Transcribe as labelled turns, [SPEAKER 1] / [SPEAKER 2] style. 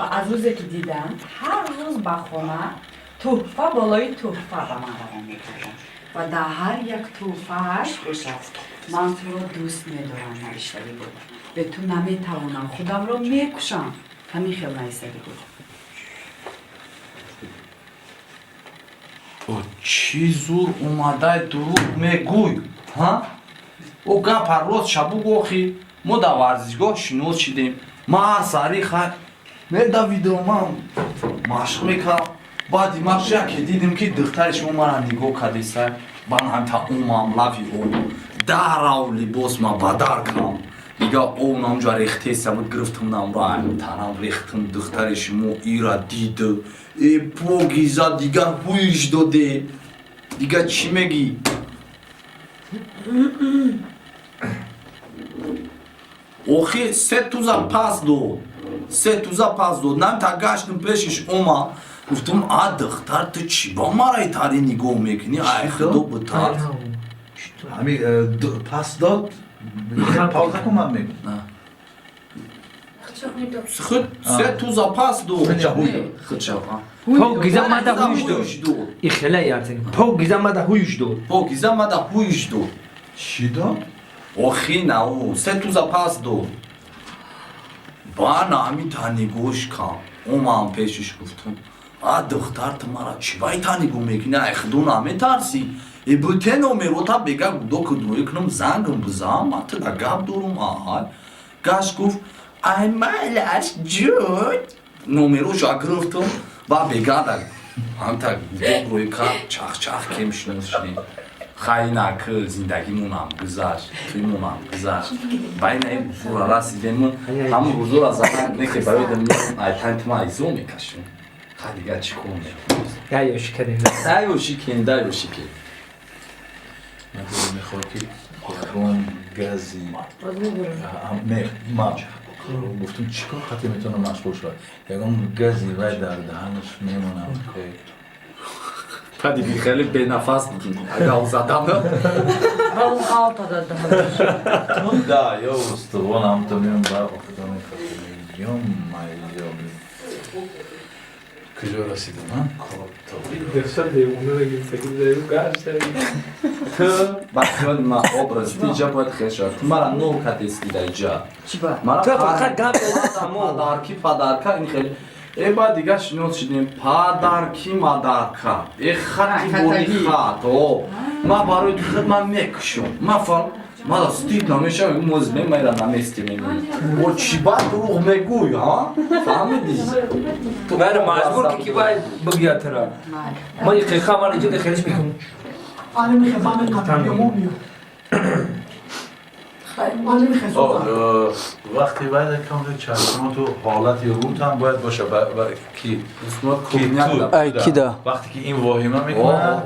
[SPEAKER 1] Ва аз рӯзе ки дидам, ҳар рӯз ба хона тӯҳфа болои тӯҳфа ба ман равон мекардам ва дар ҳар як тӯҳфааш «Ман туро дӯст медорам» навиштагӣ буд. «Бе ту наметавонам, худамро мекушам», ҳамин хел нависагӣ буд.
[SPEAKER 2] Чӣ зур омадай, дурӯғ мегӯй, ҳа? О, гапа рост шабуг. Охи мо дар варзишгоҳ шинос шидем. Ман ҳар саҳари хай медавидам, ман машқ мекардам. Баъди машқ яке дидем, ки духтари шумо мара нигоҳ кардеса. Бан ҳамта омам лави об, дарав либос ма бадар кам, дига об намҷа рехтеса буд, гирифтам, намро танам рехтам. Духтари шумо ира дид, э, погиза, дигар ҳуиш доде. Дигар чӣ мегӣ? Охи се туза пас дод, се туза пас дод. Намта гаштам пешиш, ома, гуфтам: «А, духтар, ту чӣ ба мараи тари нигоҳ мекунӣ? Ай худо, битарс».
[SPEAKER 3] Ҳами пас дод, пауза кун, ман мегӯм.
[SPEAKER 2] Худ се туза пас дод. Худша.
[SPEAKER 4] Покиза мада ҳуюш дод. Ихела ярзен. Покиза мада ҳуюш дод.
[SPEAKER 2] Покиза мада ҳуюш дод.
[SPEAKER 3] Чӣ дод?
[SPEAKER 2] Охи нау се туза пас дод. Бана ҳами та нигоҳш кам, омам пешиш, гуфтам: «А, духтар, ту мара чӣ бай та нигоҳ мекунӣ? Ай худо наметарсӣ? Э, бутен номерота бега гудо кудрои кунам, зангам бизам, ман туда гап дорум». Аҳай, гашт, гуфт: «Ай, майлаш, ҷуд». Номероша гирифтам ва бегада ҳамта гудок рӯи кард, чах-чах кем, шинос шудем. Хайнак зиндагимонам гузашт, туймонам гузашт. Байна ин рӯзора расидем, ҳамун рӯзора занак не ки ба ёдам меояд, ай тани тума изо мекашем. Хай, дигар чӣ кор мекунем?
[SPEAKER 4] Даёши кардем.
[SPEAKER 2] Даёши кем, даёши кем.
[SPEAKER 3] Ман дилам мехоҳад, ки ягон гази ман гуфтам, чӣ кор хати метавонам машғул шавад, ягон гази вай дар даҳанаш мемонам.
[SPEAKER 2] Падиги хеле бенафас гав задан.
[SPEAKER 3] Да, ё устувон ҳамто меом ба охирон, ё-моё, куҷо расидам, а?
[SPEAKER 2] Ту ба хиёли ман образ ти ҷа бояд хел шавад. Ту мара нол кадески дар ҷа.
[SPEAKER 4] Ту фақат гап.
[SPEAKER 2] Падарки, подарка, ин хеле. Э, баъд дигар шинос шудем, падарки, мадарка, э, хати боли хат. О, ман барои худ ман мекушам, ман фал мара стид намешавам, моз мемайра намести мемонӣ. О, чӣ ба дурӯғ мегӯй, ҳа? Фаҳмидӣ?
[SPEAKER 4] Ту мара маҷбур ки вай бигӯяд тура. Ман иқиқа ман иҷода хелиш мекунам.
[SPEAKER 5] Али михе ба меқапи ё мо биё. Али михе.
[SPEAKER 3] Вақте баъд камтар чашмоту ҳолати рут ҳам бояд боша, ки
[SPEAKER 2] Ки
[SPEAKER 3] вақте ки ин воҳима мекунад.